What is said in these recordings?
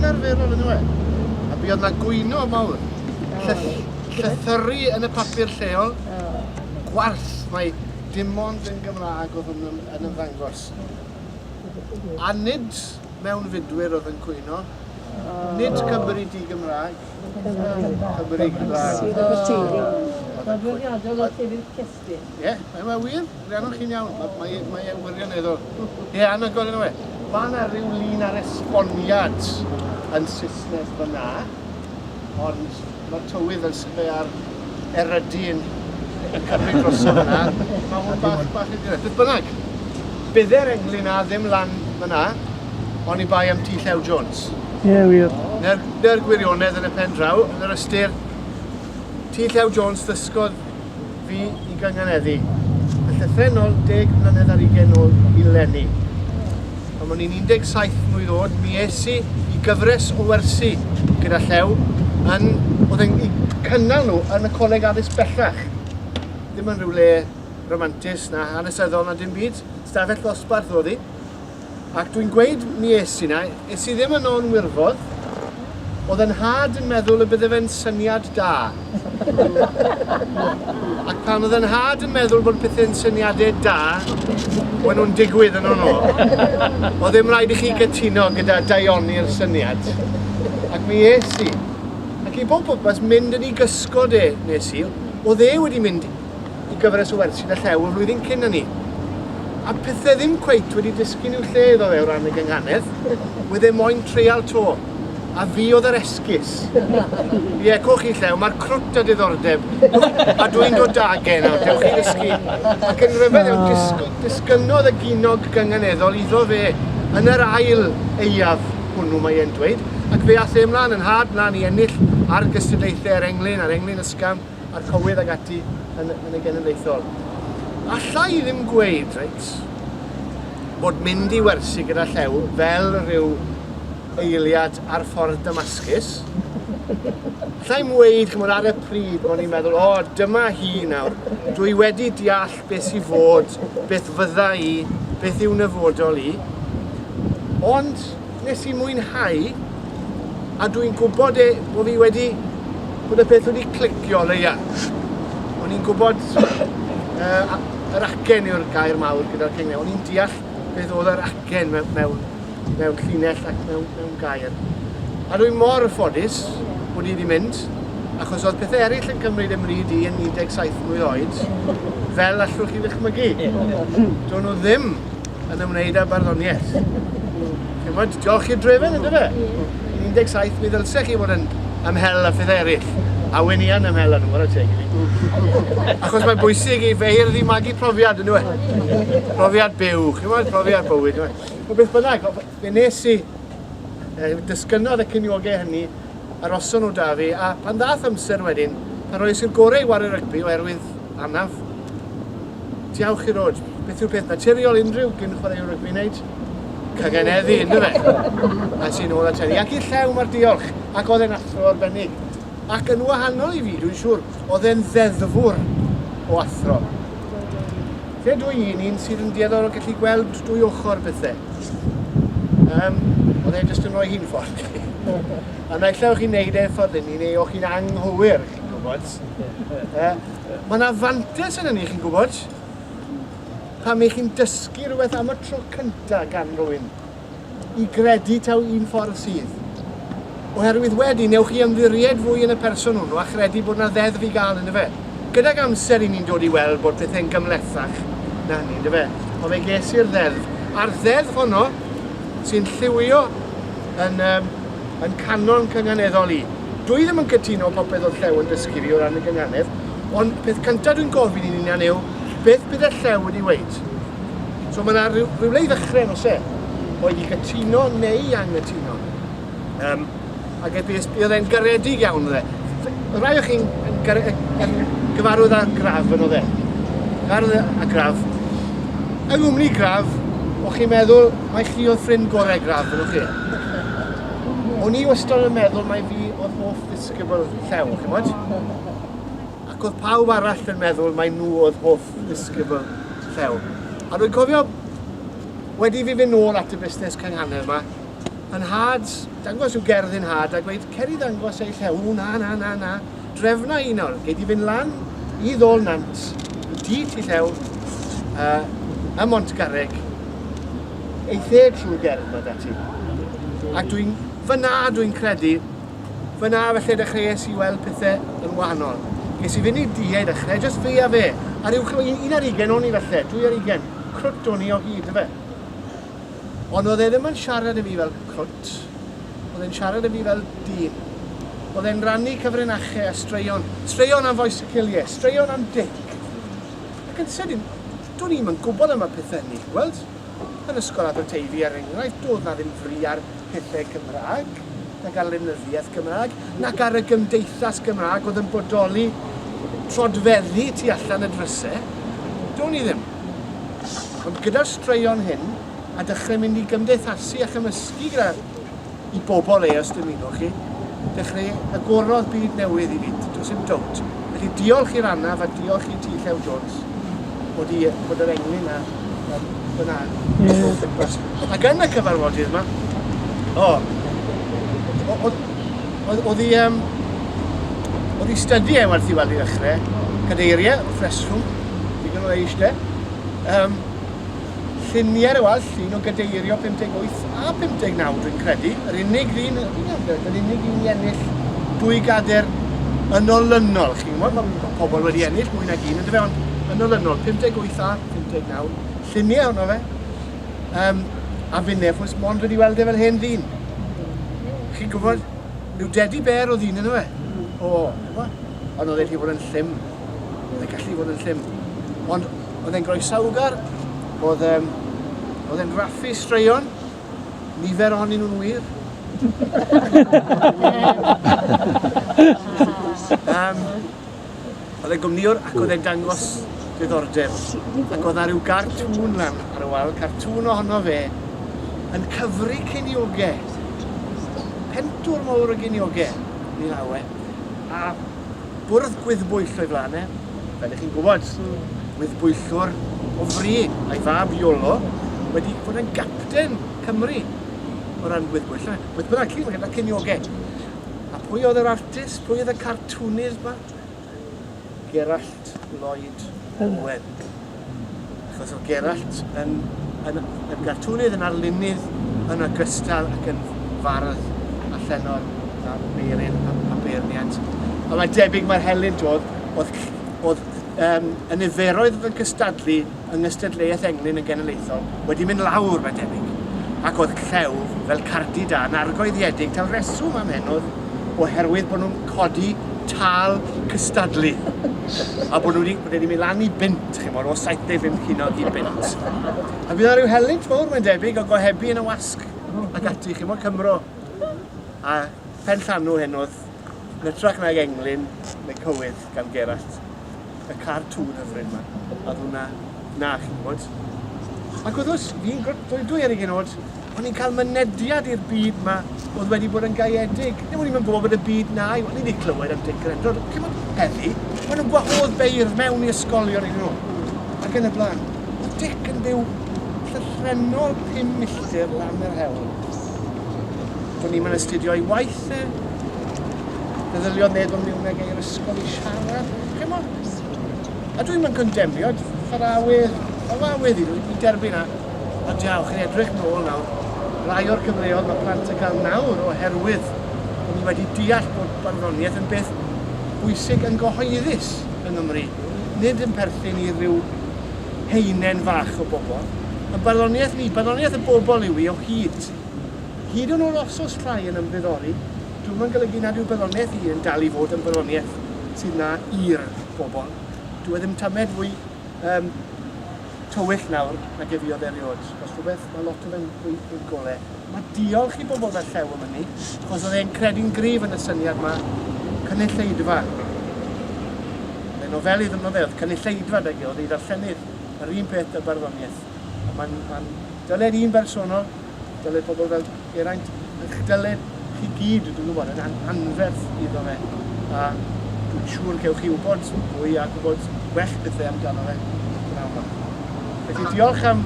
Anarferol yn yw e? A buodd 'na gwyno mawr. Llythyru yn y papur lleol. Gwarth mai dim ond yn Gymraeg oedd hwn yn ymddangos. A nid mewnfudwyr oedd yn cwyno, nid Cymry di-Gymraeg, Cymry Cymraeg. Sir Aberteifi. Nodweddiadol o llefydd cestyll. Ie, mae wir, Rhiannon chi'n iawn, mae, mae, mae e wirioneddol. Ie, anhygoel yn yw e. Mae yna rhyw lun ar esboniad yn Saesneg fyna, ond mae'r tywydd fel sydd fe ar erydu yn, yn cymryd drosodd yna. Mae hwn bach, bach yn diredd. Beth bynnag, bydde'r englyn na ddim lan fyna, oni bai am T Llew Jones. Ie, yeah, wir. Neu'r neu gwirionedd yn y pen draw, yn yr ystyr, T Llew Jones ddysgodd fi i gynganeddu. Yn llythrennol, deg mlynedd ar ugain nôl i 'leni. Pan o'n i'n 17 mlwydd oed, mi es i i gyfres o wersi gyda Llew yn, oedd e'n cynnal nhw yn y Coleg Addysg Bellach. Ddim yn rhyw le rhamantus na hanesyddol na dim byd. Stafell ddosbarth oedd hi. Ac dwi'n gweud mi es i 'na, es i ddim yno yn wirfodd, oedd 'y nhad yn meddwl y bydde fe'n syniad da. Ac pan oedd 'y nhad yn meddwl bod pethe'n syniadau da, maen nhw'n digwydd yn nhw. Oedd ddim rhaid i chi gytuno gyda daioni'r syniad. Ac mi es i. Ac i bob pwrpas, mynd yn ei gysgod e nes i. Oedd e wedi mynd i gyfres o wersi 'da Llew y flwyddyn cyn hynny. A pethe ddim cweit wedi disgyn i'w lle iddo fe o ran y gynghanedd. Wedd e moyn treial 'to. A fi oedd yr esgus. Ie, coch chi Llew, mae'r crwt â diddordeb. A dwi'n dod 'dag e nawr, dewch i ddysgu. Ac yn rhyfedd iawn, disg disgynnodd y ginog gynganeddol iddo fe yn yr ail aeaf hwnnw mae e'n dweud. Ac fe ath e mlaen yn nhad mlaen i ennill ar gystadlaethau yr englyn a'r englyn ysgafn a'r cywydd ag ati yn, yn y genedlaethol. Alla i ddim gweud, reit, bod mynd i wersi gyda Llew fel rhyw eiliad ar ffordd Damascus. Alla i'm weud, chymod, ar y pryd, o'n i'n meddwl, o, dyma hi nawr. Dwi wedi deall beth sy'n fod, beth fydda i, beth yw nyfodol i. Ond nes i mwynhau, a dwi'n gwybod e, bod fi wedi, bod y peth wedi clicio leia. O'n i'n gwybod, uh, yr acen yw'r gair mawr gyda'r cengau, o'n i'n deall beth oedd yr acen mewn, mewn, mewn llinell ac mewn, mewn gair. A dwi'n mor ffodus bod i wedi mynd, achos oedd pethau eraill yn cymryd y mryd i yn 17 mlwydd oed, fel allwch chi ddychmygu. Do'n nhw ddim yn ymwneud â barddoniaeth. Chimod, diolch i'r drefen, ynddo fe? Yn 17, mi ddylsech chi fod yn ymhel â phethau eraill. A wen i yn ymhel â nhw, wara teg i fi. Achos mae'n bwysig i feirdd i magu profiad, ynddo fe? Profiad byw, chimod, profiad bywyd. Ond beth bynnag, fe nes i, eh, dysgynnodd y ciniogau hynny, aroson nhw da fi, a pan ddath amser wedyn, pan roes i'r gorau i wario rygbi oherwydd anaf, Diawch i rod. Beth yw'r peth naturiol unrhyw gyn chwaraewr rygbi wneud? Cygeneddu, ynddo fe? A sy'n ôl at hynny. Ac i'r llew mae'r diolch. Ac oedd e'n athro arbennig. Ac yn wahanol i fi, dwi'n siŵr, oedd e'n ddeddfwr o athro. Lle dwi i'n un sydd yn dueddol o gallu gweld dwy ochr bethau. Um, oedd e jyst yn rhoi hi'n ffordd. A naill ai o'ch chi'n neud e ffordd hynny, neu o'ch chi'n anghywir, chi'n gwybod. Uh, Mae yna fantais yn hynny, chi'n gwybod. Pam y'ch chi'n dysgu rhywbeth am y tro cynta gan rywun, i gredu taw un ffordd sydd. Oherwydd wedyn, newch chi ymddiried fwy yn y person hwnnw a chredu bod yna ddeddf i gael ynddo fe. Gydag amser i ni'n dod i weld bod pethau'n gymhlethach na hynny, ynddo fe. Ond fe ges i'r ddeddf. A'r ddeddf honno sy'n lliwio yn, um, yn canon cynganeddol i. Dwi ddim yn cytuno popeth oedd Llew yn dysgu fi o ran y gynghanedd, ond peth cyntaf dwi'n gofyn i'n hunan yw, beth bydde Llew wedi weud? So mae yna rhyw, rhywle i ddechrau yn oes e? Boed i gytuno neu i anghytuno. Um, ac e, oedd e'n garedig iawn oedd e. Rai o chi'n yn, yn, gyfarwydd â Graf yn oedd e. Gyfarwydd â Graf. Yng nghwmni Graf, o'ch chi'n meddwl mai chi oedd ffrind gorau Graf yn o'ch chi? O'n i wastad yn meddwl mai fi oedd hoff ddisgybl Llew, chimod? Ac oedd pawb arall yn meddwl mai nhw oedd hoff ddisgybl Llew. A dwi'n cofio, wedi fi fynd nôl at y busnes cynghanedd yma, Yn nhad, dangos yw gerdd yn nhad a gweud, cer i ddangos ei llew. O, na, na, na, na. Drefna i nawr. Gei di fynd lan i ddôl nant, i dŷ ti llew, ym Montgarreg. Eith e trwy'r gerdd 'ma 'da ti. Ac dwi'n, fyna dwi'n credu, fyna felly dechreuais i weld pethau yn wahanol. Ges i fynd i dŷ e i ddechrau, jyst fi a fe. A ryw, 21 o'n i felly, 22, crwt o'n i o hyd, ife. Ond oedd e ddim yn siarad i fi fel crwt, oedd e'n siarad i fi fel dyn. Oedd e'n rannu cyfrinachau a straeon, straeon am fois y cilie, straeon am Dic. Ac yn sydyn, do'n i'm yn gwybod am y pethau hynny, chi'n gweld? Yn Ysgol Aberteifi, er enghraifft, doedd 'na ddim fri ar pethau Cymraeg, nag ar lenyddiaeth Gymraeg, nac ar y gymdeithas Gymraeg oedd yn bodoli troedfeddi tu allan y drysau. Do'n i ddim. Ond gyda'r straeon hyn, a dechrau mynd i gymdeithasu a chymysgu gyda i bobl e, os dymunwch chi, dechrau agorodd byd newydd i fi, does dim dowt. Felly diolch i'r anaf a diolch i ti, Llew Jones, bod, i, bod yr englyn na fyna o gwmpas. Ac yn y cyfarfodydd yma, o, oedd i, um, oedd i stydi e werth i weld i ddechrau, cadeiriau, wrth reswm, digon o le i eistedd. Lluniau ar y wal, llun o gadeirio 58 a 59 dwi'n credu. Yr unig ddyn, yr unig un i ennill dwy gader yn olynol. Chi'n gwybod, mae pobl wedi ennill mwy nag un, yndyfe, ond yn olynol, 58 a 59. Lluniau ohono fe. A finne, wrth gwrs, mond wedi weld e fel hen ddyn. Chi'n gwybod, rhyw dedi bear o ddyn ynddo fe. O, ond oedd e'n gallu bod yn llym. Oedd e'n gallu bod yn llym. Ond oedd e'n groesawgar, oedd, um, oedd e'n raffu straeon, nifer ohonyn nhw'n wir. um, oedd e'n gwmnïwr ac oedd e'n dangos diddordeb. Ac oedd 'na ryw gartŵn lan ar y wal, cartŵn ohono fe yn cyfri ceiniogau. Pentwr mawr o geiniogau, ni lawe. A bwrdd gwyddbwyll o'i flaen e, fel ych chi'n gwybod, gwyddbwyllwr o fri, a'i fab Iolo wedi bod yn gapten Cymru o ran gwyddbwyll. Beth bynnag, chi'n gwybod, ceiniogau. A pwy oedd yr artist, pwy oedd y cartŵnydd ma? Gerallt Lloyd Owen. Achos oedd Gerallt yn, yn, yn gartŵnydd, yn arlunydd yn ogystal ac yn fardd a llenor a beiryn a, a beirniad. A mae'n debyg mae'r helynt oedd, oedd, oedd um, y niferoedd oedd yn cystadlu yng nghystadleuaeth englyn yn genedlaethol wedi mynd lawr, mae'n debyg. Ac oedd Llew fel cardi da yn argoeddiedig taw reswm am hyn oedd oherwydd bod nhw'n codi tâl cystadlu. A bod nhw wedi, bod wedi mynd lan i bunt, chi'n o 75 ceiniog i bunt. A fydd rhyw helynt fawr, mae'n debyg, o gohebu yn y wasg ac ati, chi'n bod, Cymro. A pen llanw hyn oedd yn hytrach nag englyn neu cywydd gan Gerallt, y cartŵn hyfryd 'ma. A oedd hwnna, na, chi'n gwybod. Ac wrth gwrs, fi'n dwy ar ugain oed, o'n i'n cael mynediad i'r byd 'ma oedd wedi bod yn gaeedig. Nid o'n i'n gwybod bod y byd 'na, o'n i wedi clywed am Dic Grendod. Chi'n gwybod, heddi, maen nhw'n gwahodd beirdd mewn i ysgolion iddyn nhw. Ac yn y blaen. Oedd Dic yn byw llythrennol 5 milltir lan yr hewl. Do'n i'm yn astudio ei waith e. Meddyliodd neb am miwn ag e i'r ysgol i siarad. Chimod? A dwi'm yn condemnio, chwaraewyr, chwaraewyr i dwi'n derbyn na. Ond diawl, chi'n edrych nôl nawr, rai o'r cyfleoedd mae plant yn cael nawr oherwydd bod ni wedi deall bod barddoniaeth yn beth bwysig yn gyhoeddus yng Nghymru, nid yn perthyn i ryw haenen fach o bobl. Y barddoniaeth ni, barddoniaeth y bobl yw hi o hyd. Hyd yn oed os oes rhai yn ymddiddori, dwi'm yn golygu nad yw barddoniaeth hi yn dal i fod yn barddoniaeth sydd 'na i'r bobl. Dyw e ddim tamed fwy um, tywyll nawr nag e fuodd erioed. Os rhywbeth, mae lot o fe'n fwy, fwy gole. Mae diolch i bobl fel Llew am hynny, achos oedd e'n credu'n gryf yn y syniad yma, cynulleidfa. Oedd e'n nofelydd yn oedd e, oedd cynulleidfa 'dag e, oedd ei ddarllenydd, yr un peth 'da barddoniaeth. A mae'n ma dyled un bersonol, dyled pobl fel Geraint, a dyled chi gyd, dwi'n gwybod, yn anferth iddo fe. A dwi'n siŵr cewch chi wybod fwy a gwybod gwell pethau amdano fe pnawn 'ma. Felly diolch am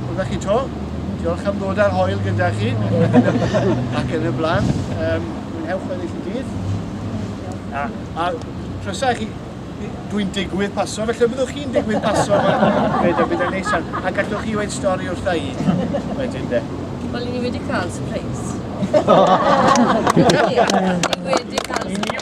gwrdd â chi 'to. Diolch am ddod â'r hoel gyda chi ac yn y blaen. Mwynhewch weddill y dydd. A croeso i chi, dwi'n digwydd paso, felly byddwch chi'n digwydd paso yma. Bydd e'n neis iawn. A gallwch chi weud stori wrtha i wedyn de. Wel, ni wedi cael surprise. Ni wedi cael surprise.